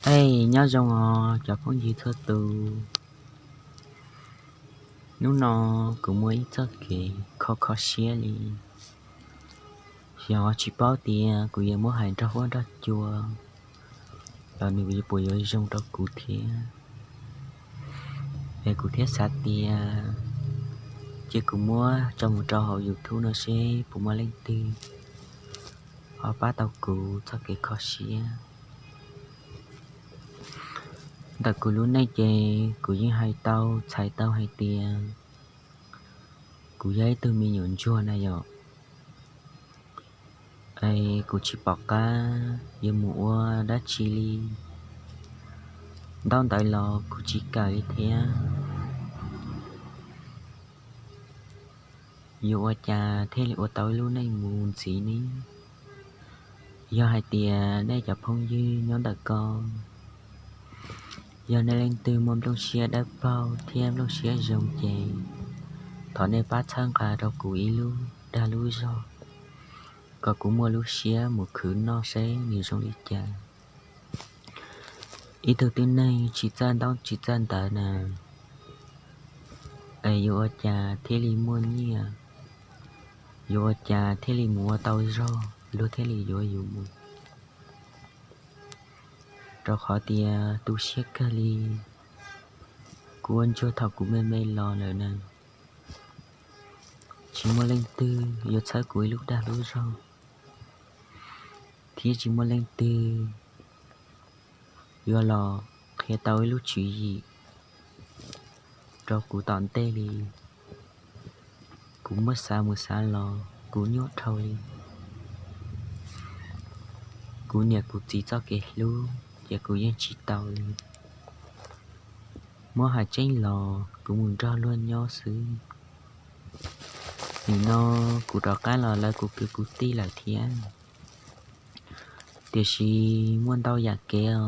Ej, nyob zoo os cov phooj ywg txhua tus. Hnub no kuv muaj ib txoj kev kho kho siab li. Xyov tsis paub tias kuv yuav muab hais nrog huab nrog cua los nws puas yuav zoo rau kuv thiab. Es kuv thiaj xav tias cia kuv muab tso mus rau hauv YouTube no seb puas muaj leej twg ho pab tau kuv txoj kev kho siab. Ntawm kuv lub neej ces kuv yeej hais tau txhais tau hais tias kuv yog ib tug me nyuam ntsuag na yom. Es kuv tsis pom qab yuav mus ua dab tsi li. Ntaub ntawv los kuv tsis kawm li thiab. Yuav ua cas thiaj li ua tau ib lub neej mus ntxiv ne? Yog hais tias nej cov phooj ywg nyob ntawm ko, yog nej leej twg muaj nplooj siab dawb paug thiab nplooj siab zoo ces thov nej pab txhawb nqa rau kuv ib lub dag lub zog, kom kuv muaj lub siab mus khwv noj seb nws zoo li cas. Ib tug tib neeg tsis txawj ntaub tsis txawj ntawv na, es yuav ua cas thiaj li muaj nyiaj, yuav ua cas thiaj li mus ua tau zog luag thiaj li yuav yus mus. Rau qhov tias tu siab kawg li, kuv ua ntsuag thaum kuv me me los lawm na, tsis muaj leej twg yuav txhawb kuv ib lub dag lub zog, thiab tsis muaj leej twg yuav los qhia tau ib lub tswv yim rau kuv tom ntej li. Kuv muab xav mus xav los kuv nyuaj dhau li. Kuv niam kuv txiv txoj kev hlub ces kuv yeej tsis tau li. Muab hais tseeb los kuv mus nrog luag nyob xwb. Nim no kuv rov qab los lawv kuv kwv kuv tij lawm thiab. Tiam sis muaj ntau yam kev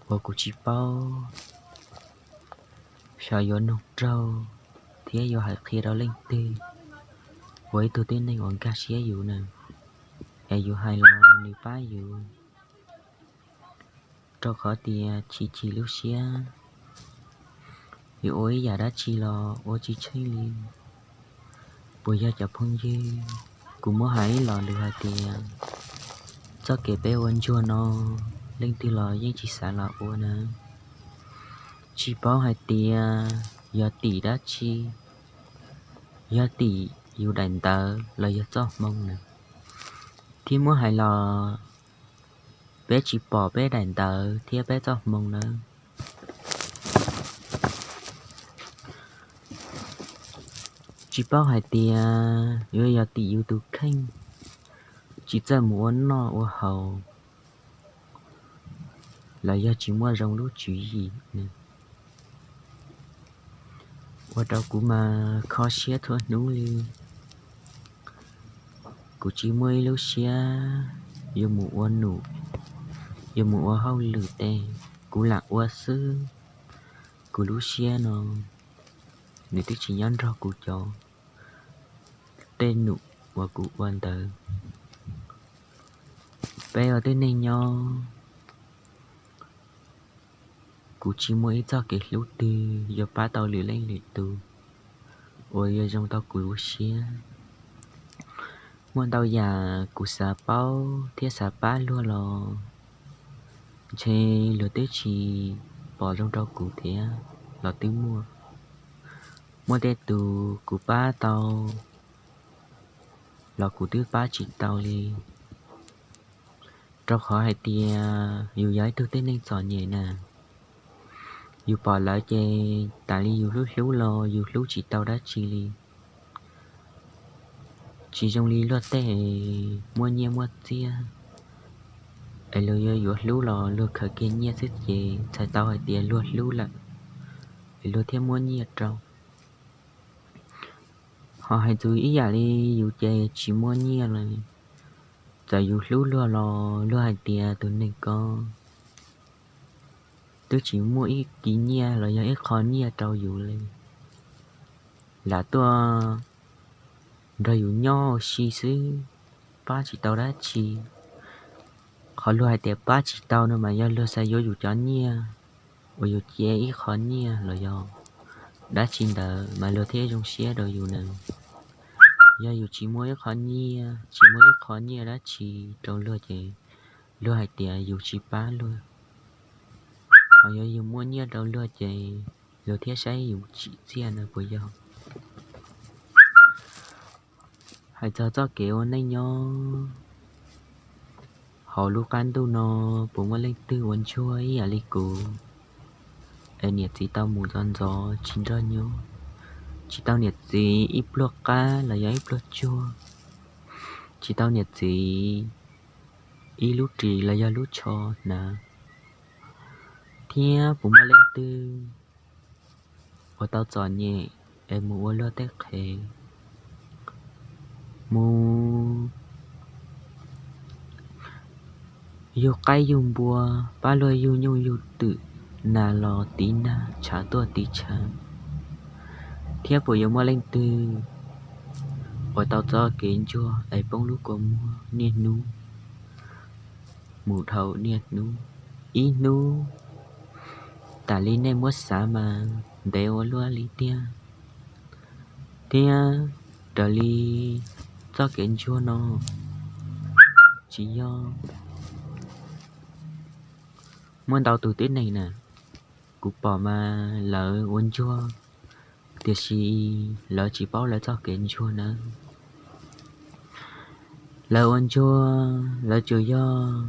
os uas kuv tsis paub xyov yuav nug raug thiab yuav hais qhia rau leej twg, uas ib tug tib neeg uas nkag siab yus na, es yus hais los nws pab yus. Rau qhov tias chim chim lub siab, yuav ua ib yam dab tsi los ua tsis tsheej li. Puas yog cov phooj ywg, kuv muab hais ib los lus hais tias txoj kev peb ua ntsuag no, leej twg los yeej tsis xav los ua na. Tsis paub hais tias yog tim dab tsi, yog tim yus daim ntawv los yog txoj hmoo na. Thiab muab hais los peb tsis pom peb daim ntawv thiab peb txoj hmoo nawb. Tsis paub hais tias yuav yog tim yus tus kheej, tsis txawj mus ua noj ua haus, los yog tsis muaj zoo lub tswv yim, ua rau kuv mas kho siab txhua hnub li. Kuv tsis muaj ib lub siab yuav mus ua num, yuav mus ua hauj lwm tes, kuv lam ua xwb. Kuv lub siab no nws twb tsis nyob nrog kuv cov tej num uas kuv ua ntawd. Peb ua tib neeg nyob, kuv tsis muaj ib txoj kev hlub twg yuav pab tau lwm leej lwm tus uas yuav zoo tau kuv lub siab. Muaj ntau yam kuv xav paub thiab xav pab luag los ntshe luag twb tsis pom zoo rau kuv thiab los twb muaj. Muaj tej tus kuv pab tau los kuv twb pab tsis tau li. Rau qhov hais tias yus yog ib tug tib neeg txom nyem na, yus pom lawv ces tas li yus hlub hlub los yus hlub tsis tau dab tsi li. Tsis zoo li luag tej muaj nyiaj muaj txiag, es luag yuav yuav hlub los luag khaws kiag nyiaj xwb ces txhais tau hais tias luag hlub lawm, es luag thiaj muab nyiaj rau. Ho hais txog ib yam li yus ces tsis muaj nyiaj li. Txawm yus hlub luag los luag hais tias tus neeg ko twb tsis muaj ib kis nyiaj los yog ib qho nyiaj rau yus li, lam tuaj nrog yus nyob ua si xwb, pab tsis tau dab tsi. Qhov luag hais tias pab tsis tau no mas yog luag xav yuav yus cov nyiaj uas yus cia ib qho nyiaj los yog dab tsi ntawd mas luag thiaj zoo siab rau yus na. Yog yus tsis muaj ib qho nyiaj, tsis muaj ib qho nyiaj dab tsi rau luag ces luag hais tias yus tsis pab luag. Ho yog yus muaj nyiaj rau luag ces luag thiaj saib yus tsim txiaj na puas yog? Hais txog txoj kev ua neej nyob hauv lub qab ntuj no, puas muaj leej twg ua ntsuag ib yam li kuv, es niam txiv tau mus ntxov ntxov tsis nrog nyob, tsis tau niam txiv ib pluag qab los yog ib pluag tsuag, tsis tau niam txiv ib lub ris los yog lub tsho hnav? Thiab puas muaj leej twg uas tau txom nyem es mus ua luag tej qhev, mus yug qaib yug npua, pab luag yug nyuj yug twm, nas los tiv nag, tshav tuaj tiv tshav? Thiab puas yuav muaj leej twg uas tau txoj kev ntsuag es poob lub kua muag niaj hnub mus dhau niaj hnub, ib hnub tas li nej muab xav mas ntev ua luaj li tiag. Thiab raws li txoj kev ntsuag no tsis yog muaj ntau tus tib neeg na, kuv pom mas lawv ua ntsuag, tiam sis lawv tsis paub lawv txoj kev ntsuag nawb. Lawv ua ntsuag lawv tsuas yog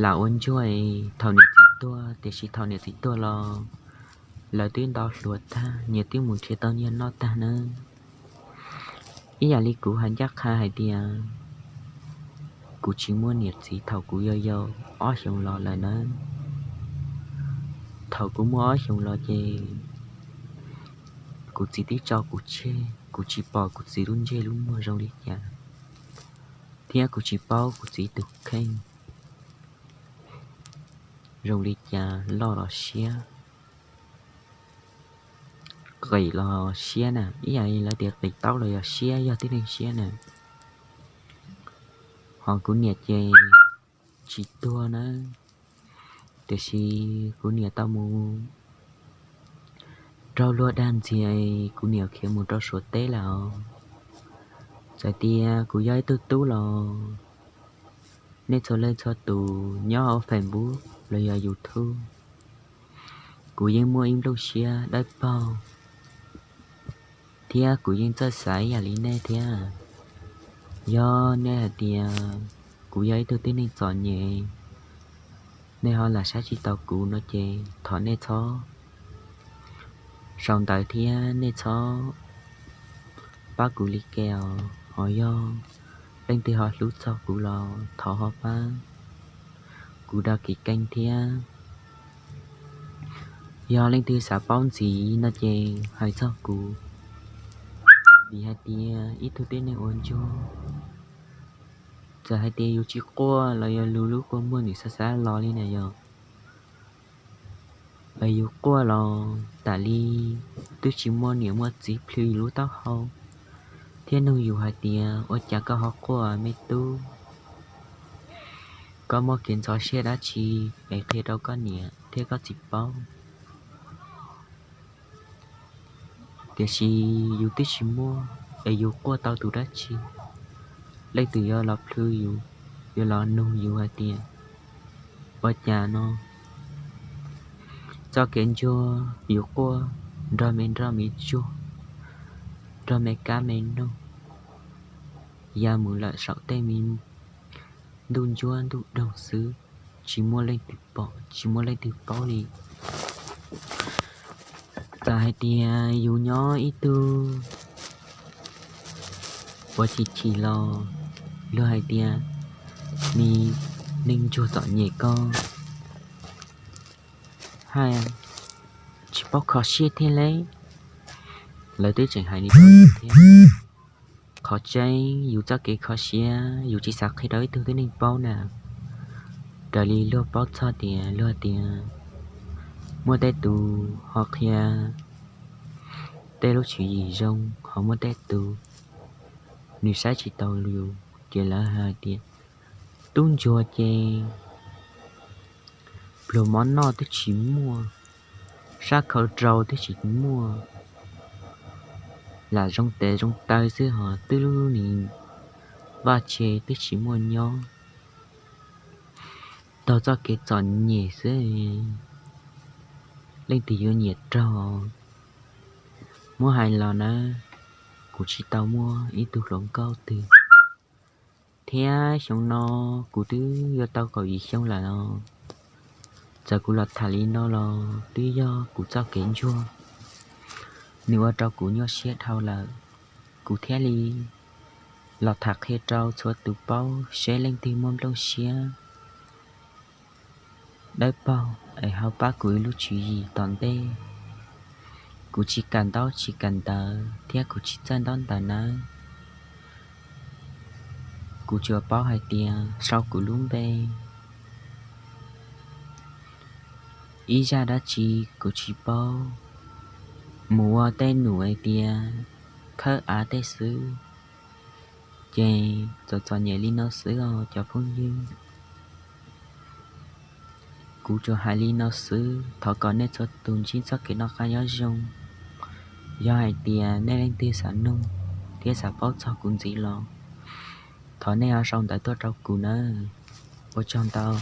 lam ua ntsuag thaum niam txiv tuag, tiam sis thaum niam txiv tuag los lawv twb nto hluas tag, nyias twb mus nrhiav tau nyias noj tag nawb. Ib yam li kuv hais ncaj qha hais tias kuv tsis muaj niam txiv thaum kuv yau yau ob xyoos los lawm nawb. Thaum kuv muaj ob xyoos los ces kuv txiv twb tso kuv tseg, kuv tsis pom kuv txiv lub ntsej lub muag zoo li cas, thiab kuv tsis paub kuv txiv tus kheej zoo li cas, loj los siab, qis los siab na, ib yam li lawv tias qis taub los yog siab, yog tib neeg siab na. Ho kuv niam ces tsis tuag nawb, tiam sis kuv niam tau mus raug luag dag ntxias, kuv niam khiav mus rau Suav teb lawm. Txawm tias kuv yog ib tug tub los nej txhua leej txhua tus nyob hauv Facebook los yog YouTube, kuv yeej muaj ib nplooj siab dawb paug, thiab kuv yeej txawj xav ib yam li nej thiab. Yog nej hais tias kuv yog ib tug tib neeg txom nyem, nej ho lam saib tsis taus kuv no ces thov nej txhob sau ntawv thiab nej txhob pab kuv li ke os. Ho yog leej twg ho hlub txog kuv los thov ho pab kuv đăng ký kênh thiab. Yog leej twg xav paub ntxiv no ces hais txog kuv, vim hais tias ib tug tib neeg ua ntsuag, txawm hais tias yus tsis quaj los yog lub kua muag nws xav xav los li na yog, yus quaj los tas li twb tsis muaj niam muaj txiv plhws yus lub taub hau thiab nug yus hais tias ua cas koj ho quaj me tub, koj muaj kev ntxhov siab dab tsi es qhia rau koj niam thiab koj txiv paub. Tiam sis yus twb tsis muaj es yus quaj tau tus dab tsi, leej twg yuav los plhws yus, yuav los nug yus hais tias ua cas no. Txoj kev ntsuag yus quaj nrog me nroj me tsuag, nrog me kab me noog, ya mus lawm saum tej me ntuj ntsuab ntuj doog xwb, tsis muaj leej twg pom tsis muaj leej twg paub li. Txawm hais tias yus nyob ib tug ua chim chim los luag hais tias me neeg ntsuag txom nyem koj hais tsis paub kho siab thiab le, lawv twb tseem hais li thiab. Qhov tseeb yus txoj kev kho siab yus tsis xav qhia rau ib tug tib neeg paub na. Raws li luag paub txog tias luag tias muaj tej tus ho qhia tej lub tswv yim zoo, ho muaj tej tus nws saib tsis taus yus, Ces lawv hais tias, tub ntsuag ces pluas mov noj twb tsis muaj, sab khau rau twb tsis muaj, lam zoo tes zoo taw xwb hos twb lub ni vaj tse twb tsis muaj nyob, taug txoj kev txom nyem xwb, leej twg yuav nyiam raug. Muab hais los nawb, kuv tsis tau muaj ib tug hluas nkauj twg, thiab xyoo no kuv twb yuav tau kaum yim xyoo lawm os. Txawm kuv los tham li no los twb yog kuv txoj kev ntsuag, nws ua rau kuv nyuaj siab dhau lawm. Kuv thiaj li los tham qhia rau txhua tus paub seb leej twg muaj nplooj siab dawb paug es ho pab kuv ib lub tswv yim tom ntej. Kuv tsis kam ntaub tsis kam ntawv thiab kuv tsis txawj ntaub ntawv nawb. Kuv tsuas paub hais tias sau kuv lub npe, ib zaj dab tsi kuv tsis paub, mus ua tej num hais tias khawb av tej xwb. Ces txom txom nyem li no xwb os cov phooj ywg. Kuv tsuas hais li no xwb, thov kom nej txhua tus ntsib txoj kev noj qab nyob zoo. Yog hais tias nej leej twg xav nug thiab xav paub txog kuv ntxiv los thov nej ho sau ntawv tuaj rau kuv nawb. Ua tsaug ntau.